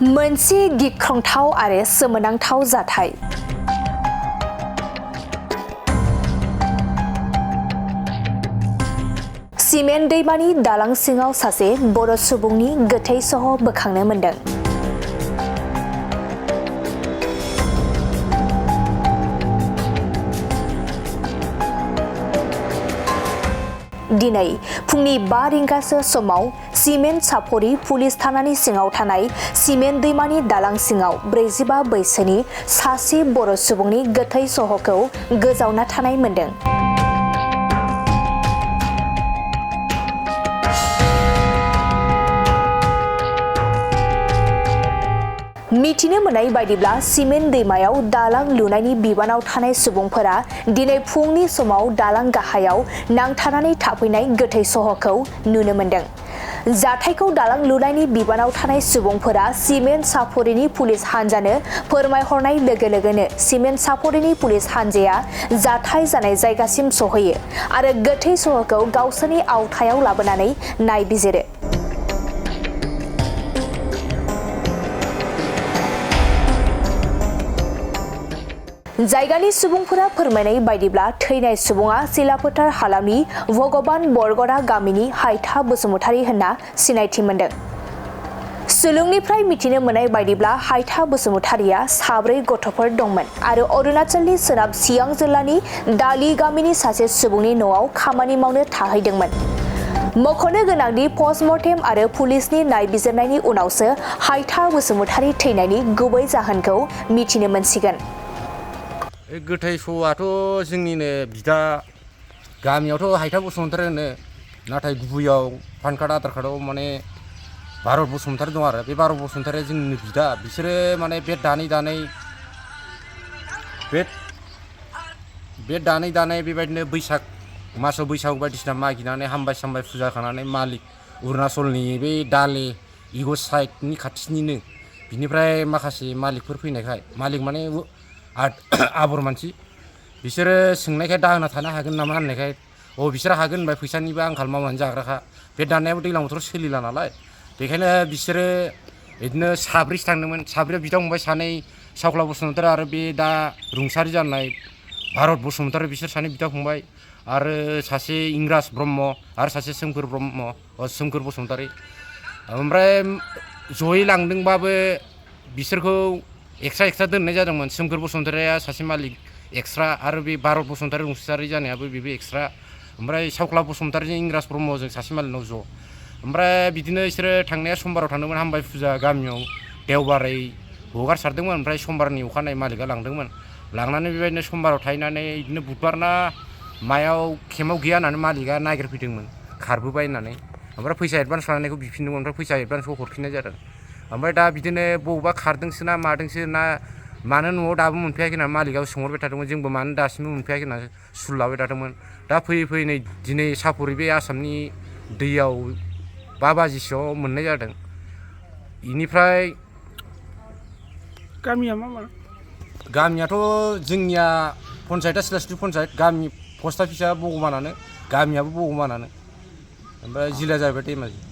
मोनसे गिख्रंथाव आरो सोमोनांथाव जाथाय। सिमेन्ट दैमानि दालां सिङाव सासे बर' सुबुंनि गोथै सह बोखांनो मोन्दों। दिनै फुंनि 5 रिंगासो समाव सिमेन्ट सापरि पुलिस थानानि सिङाव थानाय सिमेन्ट दैमानि दालां सिङाव 45 बैसोनि सासे बर' सुबुंनि गोथै सहखौ गोजावना थानाय मोन्दों। मिथिनो मोननाय बायदिब्ला सिमेन्ट दैमायाव दालां लुनायनि बिबानाव थानाय सुबुंफोरा दिनै फुंनि समाव दालां गाहायाव नांथानानै थाफैनाय गोथै सहखौ नुनो मोन्दों। जाथायखौ दालां लुनायनि बिबानाव थानाय सुबुंफोरा सिमेन्ट सापरिनि पुलिस हान्जानो फोरमायहरनाय लोगो लोगोनो सिमेन्ट सापरिनि पुलिस हान्जाया जाथाय जानाय जायगासिम सहैयो आरो गोथै सहखौ गावसोरनि आवथायाव लाबोनानै नायबिजिरो। जायगानि सुबुंफोरा फोरमायनाय बायदिब्ला थैनाय सुबुङा सिलाफोथार हालामनि भगबान बरगड़ा गामिनि हायथा बसुमतारी होनना सिनायथि मोन्दों। सुलुंनिफ्राय मिथिनो मोननाय बायदिब्ला हायथा बसुमतारीया 4 गथ'फोर दंमोन आरो अरुणाचलनि सोनाब सियां जिल्लानि दालि गामिनि सासे सुबुंनि न'आव खामानि मावनो थाहैदोंमोन। मख'नो गोनांदि पस्टमर्टेम आरो पुलिसनि नायबिजिरनायनि उनावसो हायथा बसुमतारी थैनायनि गुबै जाहोनखौ मिथिनो मोनसिगोन। गोथै सहआथ' जोंनिनो बिदा गामियावथ' हायथा बसुमतारी होनो, नाथाय गुबैयाव पान कार्ड आधार कार्डआव माने भारत बसुमतारी दं आरो बे भारत बसुमतारीया जोंनिनो बिदा। बिसोरो माने बेट दानै बेबायदिनो बैसाग मासाव बैसागु बायदिसिना मागिनानै हामबाय सामबाय फुजा खानानै मालिक अरुणाचलनि बे दाले इग' साइडनि खाथिनिनो बिनिफ्राय माखासे मालिकफोर फैनायखाय, मालिक माने आबर मानसि, बिसोरो सोंनायखाय दाहोना थानो हागोन नामा होननायखाय बिसोर हागोन होनबाय। फैसानिबो आंखाल मावनानै जाग्राखा, बे दाननायाबो दैज्लां बोथोराव सोलिला नालाय, बेखायनो बिसोरो बिदिनो 4सो थांदोंमोन। 4 बिदा फंबाय, 2 सावख्ला बसुमतारी आरो बे दा रुंसारि जानाय भारत बसुमतारी, बिसोर 2 बिदा फंबाय आरो सासे इंराज ब्रह्म आरो सासे सोमखोर बसुमतारी। ओमफ्राय जयै लांदोंबाबो बिसोरखौ एक्सट्रा दोननाय जादोंमोन। सोमखोर बसुमतारीया सासे मालिक एक्सट्रा आरो बे भारत बसुमतारी रुंसारि जानायाबो बेबो एक्सट्रा। ओमफ्राय सावख्ला बसुमतारीजों इंराज ब्रह्मजों सासे मालिकनाव ज'। ओमफ्राय बिदिनो बिसोरो थांनाया समबाराव थांदोंमोन, हामबाय फुजा गामियाव देवबारै हगारसारदोंमोन। ओमफ्राय समबारनि अखानायै मालिकआ लांदोंमोन। लांनानै बेबायदिनो समबाराव थाहैनानै बिदिनो बुधबारना मायाव केम्पआव गैया होननानै मालिकआ नागिरफैदोंमोन, खारबोबाय होननानै। ओमफ्राय फैसा एडभान्स लानायखौ बिफिनदोंमोन, ओमफ्राय फैसा एडभान्सखौ हरफिननाय जादों। ओमफ्राय दा बिदिनो बबेबा खारदोंसो ना मादोंसो ना मानो न'आव दाबो मोनफैयाखै होनना मालिकआव सोंहरबाय थादोंमोन। जोंबो मानो दासिमबो मोनफैयाखै होनना सुल लाबाय थादोंमोन। दा फैयै नै दिनै सापरि बे आसामनि दैयाव 5 बाजिसोआव मोननाय जादों। बेनिफ्राय गामिया मा? गामियाथ' जोंनिया पन्सायतआ सिलास्रि पन्सायत, गामि पस्ट अफिसा बगमानानो, गामियाबो बगमानानो, ओमफ्राय जिल्लाया जाहैबाय धेमाजि।